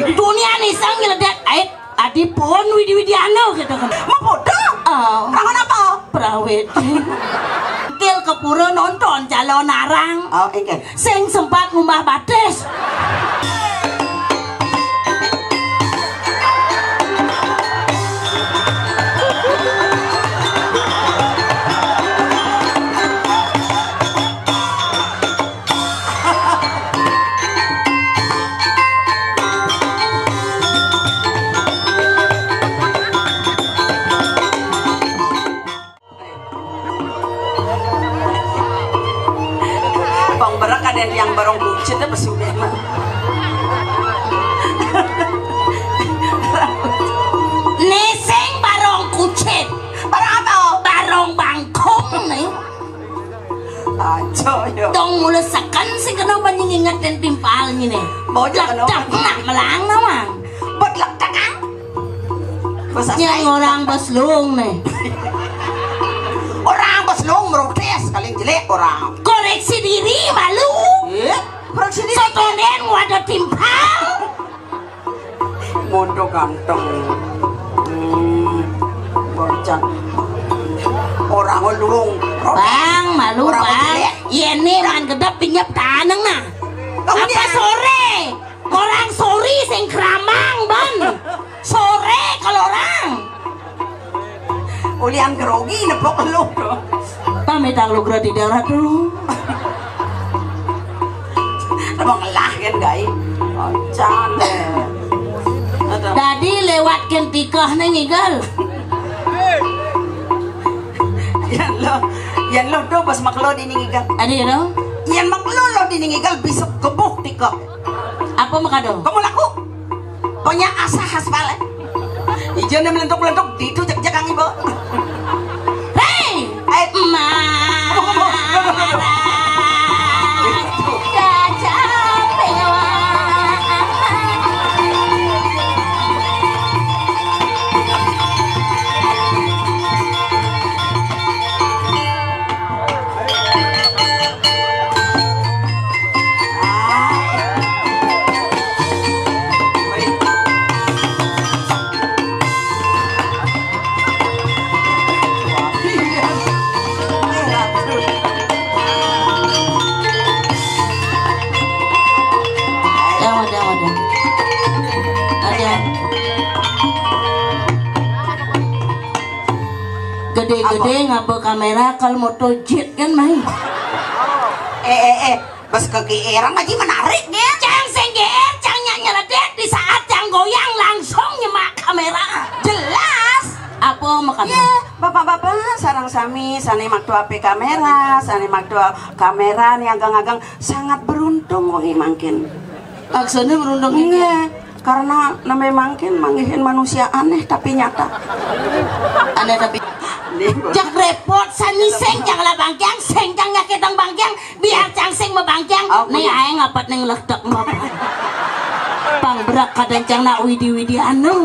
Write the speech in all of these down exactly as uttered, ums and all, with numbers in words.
Dunia nisang nyeledet ait adi pun widi-widiana gitu kan. Mapodho? Oh. Kangen apa? Prawit. Kil ke pura nonton calon arang. Oh, inggih. Sing sempat ngumbah batis. Bang berak ada yang barong kucit apa sudah mah. Nising barong kucit. Barong apa? Barong bangkung nih. Aja ya. Dong mula seken sing kena banyak nginget dan timpal ngene. Bocah kena. Ledak nak melang nawang. Bot ledak kan? Yang orang beslung nih. Orang beslung merotes kali jelek orang. Koreksi diri malu. Iya, koreksi diri. Sotonen wadah timpal. Mondo ganteng. Hmm, bocah. Orang luung. Bang, malu, orang bang. Jelek. Iya nih, man gedep pinyep taneng nah. Apa sore? Orang sori sing kramang, ban. Sore kalau orang. Ulian grogi nepok lu. Pamit lu grogi darat lu. Mau ngelah kan, gai? Ocan. Dadi lewat kan tikah nih, ngigal. Yan lo, yan lo do pas maklo di ningigal. Adi lo? Yan maklo lo di ningigal bisa gebuk tikah. Apa makado? Kamu laku? Punya asah aspal. Ijo nem lentuk-lentuk ditu jek-jek kang ibu. Hei, eh, ma. Ada, ada, ada. Ada. Gede-gede ngapa kamera kalau moto jet kan main. Eh, eh, eh, pas kegeeran lagi menarik ya. Cang sing geer, cang nyak nyeledet di saat cang goyang langsung nyemak kamera. Jelas. Apa makanya? Ya, bapak-bapak, sarang sami, sane makdo ape kamera, sane makdo kamera ni agang-agang sangat beruntung wengi mangkin. Maksudnya beruntung ini? Iya, karena namanya mangkin manggihin manusia aneh tapi nyata. Aneh tapi jak repot sani seng cang lah bangkiang, seng cang nyakitang bangkiang, biar cang seng mabangkiang. Oh, nih iya. Ae ngapet ning ledek mapan. Pang berak kadang cang nak widi-widi anu.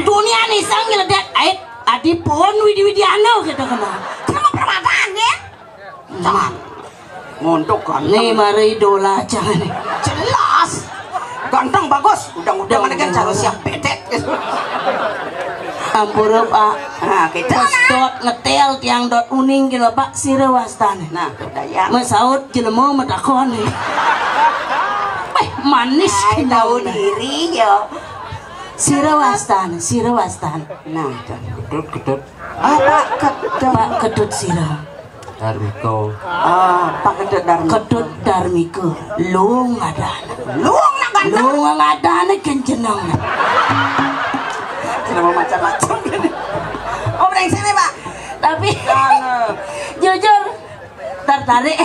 Dunia nih sang nyeledet ait adi pun widi-widi anu gitu kena. Kenapa permataan ya? Jangan. Montok kan. Nih mari idola jangan. Jelas. Ganteng bagus. Udah-udah mana kan cara siap bedek. Ampura, Pak. Nah, kita. Pas dot ngetel tiang dot uning kilo, Pak, sira wastane. Nah, daya. Mesaut jelema metakon. Weh, manis. Ai, tahu diri ya. Sira wastane, sira wastane. Nah, tuh. Gedut, gedut. Ah, Pak Kedut. Pak Kedut sira. Darmiko. Ah, Pak Kedut Darmiko. Kedut Darmiko. Lung ada. Lung nak ganteng. Lung ada nih kencenang. Sudah mau macam-macam. Oh, brengsek nih, Pak. Tapi jujur tertarik.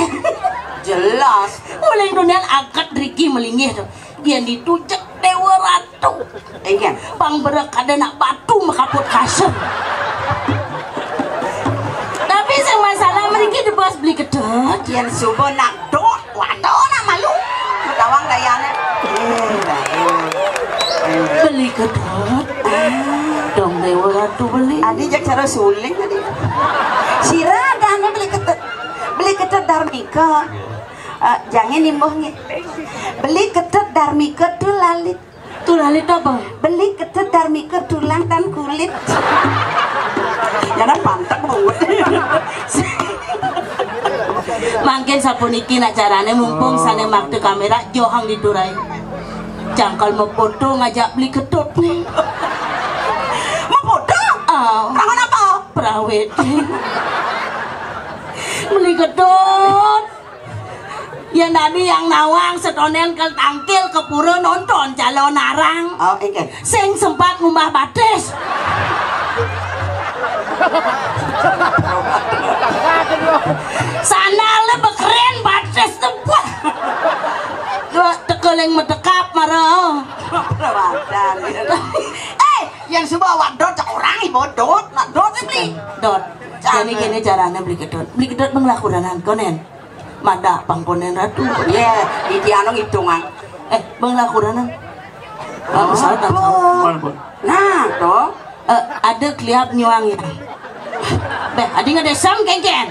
Jelas. Mulai dunia angkat Riki melinggih tuh. Yang ditujek Dewa Ratu. Iya. Pang berek ada nak batu makaput kasur. Tapi sing masalah mereka di bos beli kedot. Yang subuh nak dot, waduh nak malu. Tawang dayane. Eh, dayane. Beli kedot. Ah, dong Dewa Ratu beli. Adi jak cara suling tadi. Sira dana beli kedot. Beli kedot Darmika. Ah, jangan imbuh nggih. Beli ketut darmika tulalit. Tulalit apa? Beli ketut darmika tulang dan kulit. Ya, nang pantek banget. Mangkin sapuniki nak carane, mumpung sane makta kamera, johang diturai. Jangkal mafoto ngajak beli ketut nih. Mafoto? Ah. Kangen apa? Prawit. Beli ketut. Yang tadi yang nawang setonen ke tangkil ke pura nonton calon arang. Oh, inggih. Sing sempat ngumbah batis. Sandale bekeren batis tebak. Dua tekeling medekap mara. Badan. Eh, yang suba awak dot orang ibu dot, nak dot beli. Dot. Jadi gini caranya beli kedot. Beli kedot bang lakuranan konen. Mada pangkonen ratu. Ya, di tiano ngitungan. Eh, bang lakuranan. Ah, pesawat apa? Mana, Bu? Nah, toh. Eh, ada kliap nyuang ya. Beh, adi ngadesam kengken.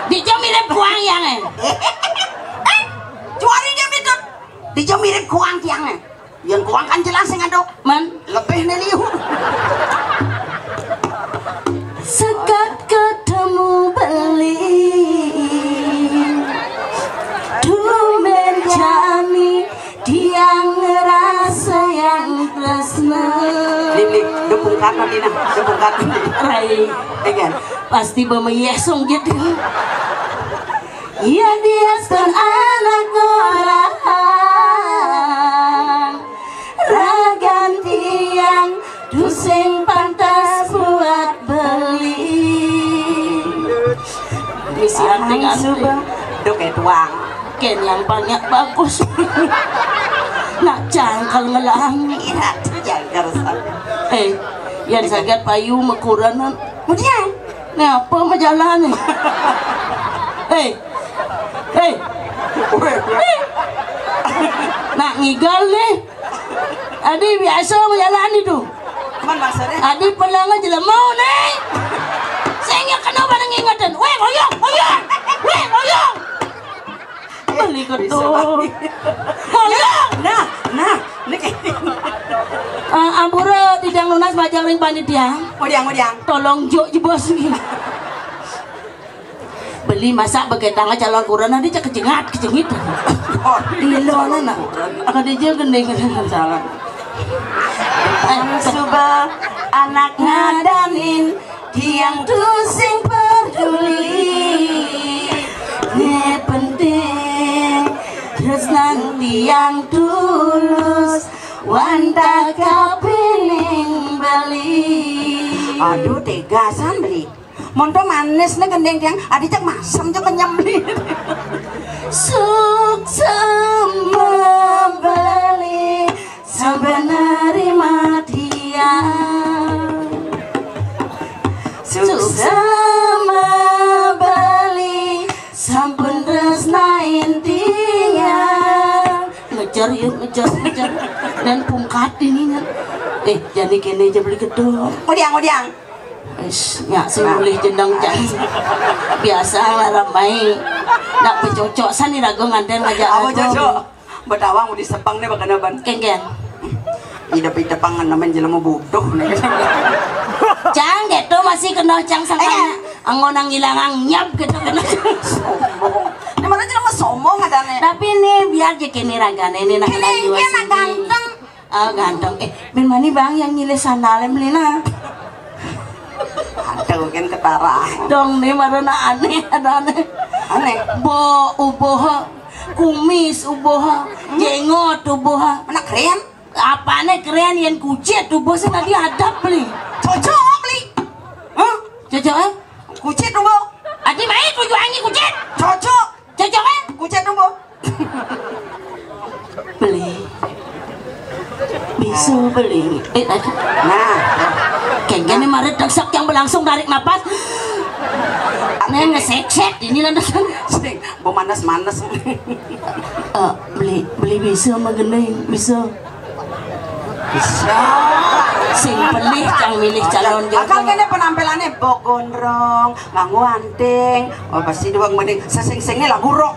Dijo mirip kuang yang eh. Eh, cuari dia itu. Dijo mirip kuang tiang eh. Yang kuang kan jelas yang aduk. Man, lebih nih liu. Sekat ketemu beli tumen jani tiang ngerasa yang tresna. Lili, dukung kata Dina, dukung kata Dina. Rai. Iya kan? Pasti bemeyeh song gitu. Iya dia ten anak orang. Ragan tiang tusing pantas buat beli. Misi anting-anting. Suba. Dok eh tuang. Ken yang banyak bagus. Nak jangkal ngelang. Iya, jangkal sama. Eh, yang sagat payu mekuranan. Kemudian. Nih apa majalah nih? Eh, eh, eh. Nak ngigal nih. Adi biasa majalah itu. Man maksudnya? Adi pelanga jelema nih. Sehingga kena pada ngingetin. Weh, koyong, koyong. Weh, koyong. Beli ketut. Koyong. Nah, nah, ini kayak Ah, ampura titiang nunas majeng ring panitia. Ngudiang, ngudiang. Tolong juk jebos nih. Beli masak beketang calon kurang nanti cek kejengat, kejengit. Oh, ilo nana. Kadija gending salah. Eh, suba anak ngadanin tiang tusing peduli. Ne penting tresnan tiang tulus wantah kapining beli. Aduh, tegasan beli. Monto manis nih gending tiang, adi cek masem cek kenyem nih. Suksma beli sabeneri matian. Suksma beli sampun tresnain tiang. Ngejar ya, ngejar, ngejar. Dan pungkat ini kan. Eh, jadi kene aja beli gedung. Udiang, udiang. Wis, nyak sing mulih jeneng, Cak. Biasa lah ramai. Nak pecocok san iraga nganten ngajak apa lagu. Cocok? Betawang udah sepang nih bakana ban. Kengken. Ida pita pangan namen jelema bodoh nih. Cang gitu masih kena cang sangkanya. Anggo nang ilang anyap gitu kena. Sombong. Ini mana jelema sombong adane. Tapi nih biar je kene ragane ini nak kene jiwa sini. Ganteng. Ah, ganteng. Eh, ben mani bang yang nyilih sandale melina. Ada mungkin ketara. Dong nih marana aneh, ada aneh. Aneh. Bo uboha, kumis uboha, jengot uboha. Anak keren. Apane keren yang kucit uboh sing tadi adab beli. Cocok beli. Hah? Cocok eh? Kucit uboh. Adi main tujuh angin kucit. Cocok. Cocok eh? Kucit uboh. Beli. Bisa beli. Eh, eh. Nah, kengkene marit dagsak yang berlangsung tarik napas. Neng ngesek-sek ini lantasan. Sing, bo manas-manas. Eh, beli, beli bisa sama gendeng, bisa. Sing pelih cang milih calon jodoh. Akal kene penampilane bok gondrong, nganggo anting. Oh, pasti doang mending sesing-singnya lagu rock.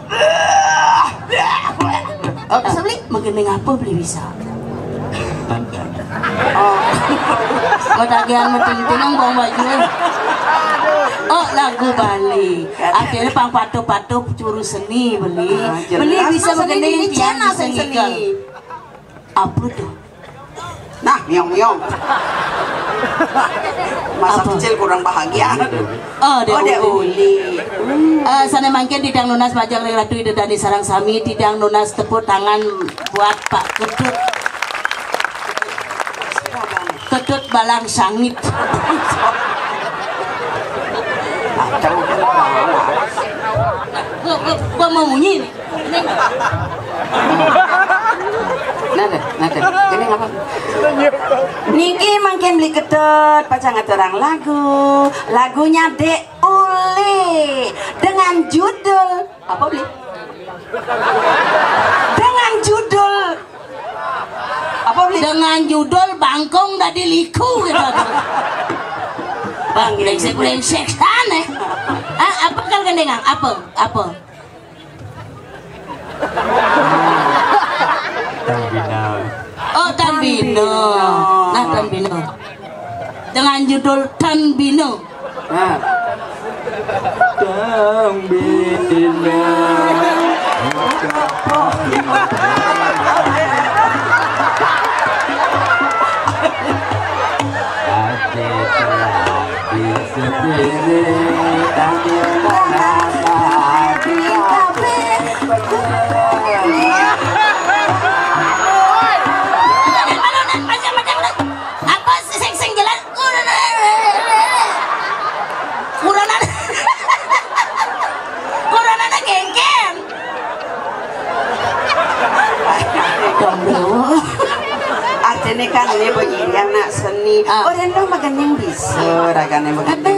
Oh, bisa beli? Mungkin apa beli bisa? Oh. Kok tagihan meting-ting yang bawang baju, eh? Oh, lagu Bali. Artinya pang patuh-patuh curu seni beli. Ah, jelas. Beli bisa seni begini, ini tiang cina bisa seni. Ngigal. Apa tuh? Nah, miong-miong. Masa apa? Kecil kurang bahagia. Oh, dia, oh, dia uli. Uli. Eh, sane mangkin titiang nunas majeng ring Ratu Ida Dane sareng sami, titiang nunas tepuk tangan buat Pak Ketut. Ketut Balang Sangit. Kacau kan. Gua, gua, gua mau munyi nih. Nah, nah, nah, nah. Ini apa? Niki mangkin beli Ketut, pacang ngaturang lagu. Lagunya Dek Uli dengan judul apa, beli? Dengan judul apa, beli? Dengan judul Bangkong Dadi Liku gitu. Bang, brengsek-brengsek sana. Ah, apa kal gendengang? Apa? Apa? Tanbina. Oh, Tanbina. Nah, Tanbina. Dengan judul Tanbina. Nah. Tanbina. Apa sing, sing jelas? Kuronan. Kuronana gengken. Artine kan ini begini anak seni. Ah. Orang lo makan yang bisa, ragane begini.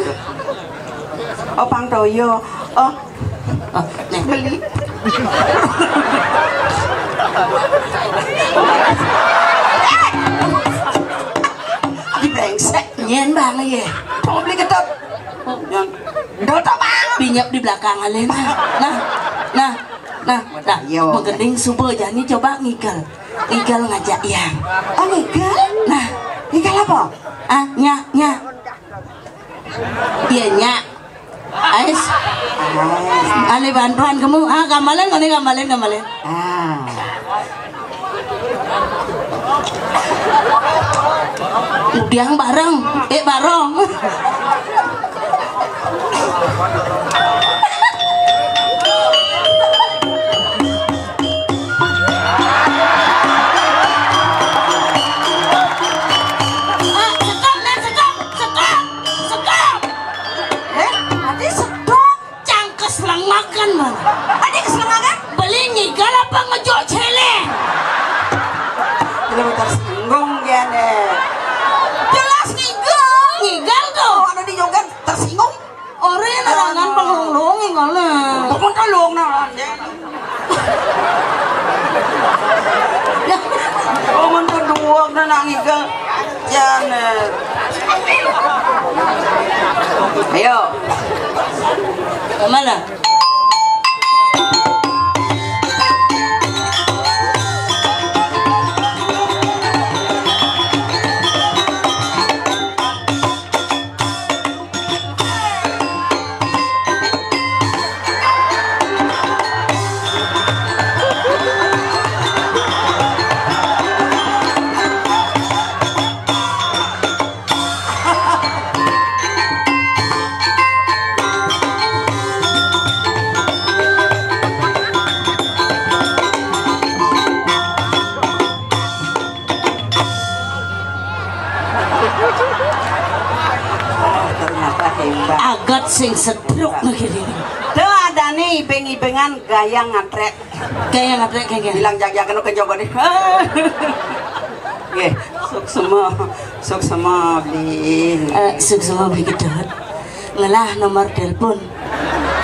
Oh, pang toyo. Oh, oh, nih. Beli. Di brengsek. Nyen bang ye. Pang beli Ketut. Nyen. Ndoto bang. Pinyep di belakang ale nah. Nah. Nah. Nah. Nah. Yo. Menggending suba jani coba ngigel. Ngigel ngajak yang. Oh, ngigel? Nah. Ngigel apa? Ah, nya, nya. Iya, nya. Ais. Ais. Ale bantuan kamu. Ah, gamalen, ngene gamalen, gamalen. Ah. Udiang bareng, eh, barong. Ah, stop, Nen, stop, stop, stop. Eh, ati stop. Cang keslengakan, Bang. Adi keslengakan? Beli ngigel apa ngejok celeng? Belum tersinggung dia deh. Jelas ngigel. Ngigel tuh. Oh, ada di joget tersinggung. Ora larangan pelong-longe ngono. Kok pelong nah. Oh, mentu duwek nah nak ngigel. Janet. Ayo. Kemana? Ternyata hebat. Agat sing sedruk negeri. Tuh ada nih ibeng-ibengan gaya ngatrek. Gaya ngatrek, gaya. Bilang jag-jagan ke jogo nih. Nggih, suksma, suksma beli. Eh, suksma beli Ketut. Ngelah nomor telepon.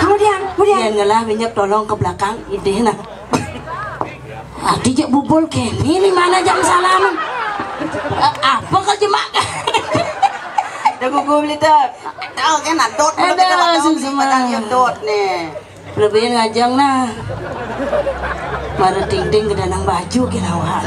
Kemudian, kemudian. Yen ngelah minyak tolong ke belakang, idih nah. Adi jek bubul kene, ini mana jam salaman? Eh, apa kau jemak? Dah gugur beli tu. Tahu kan, adot. Ada, sungsung. Padahal dia dot ni. Lebih ngajang nah. Mara ting-ting ke danang baju ke lawan.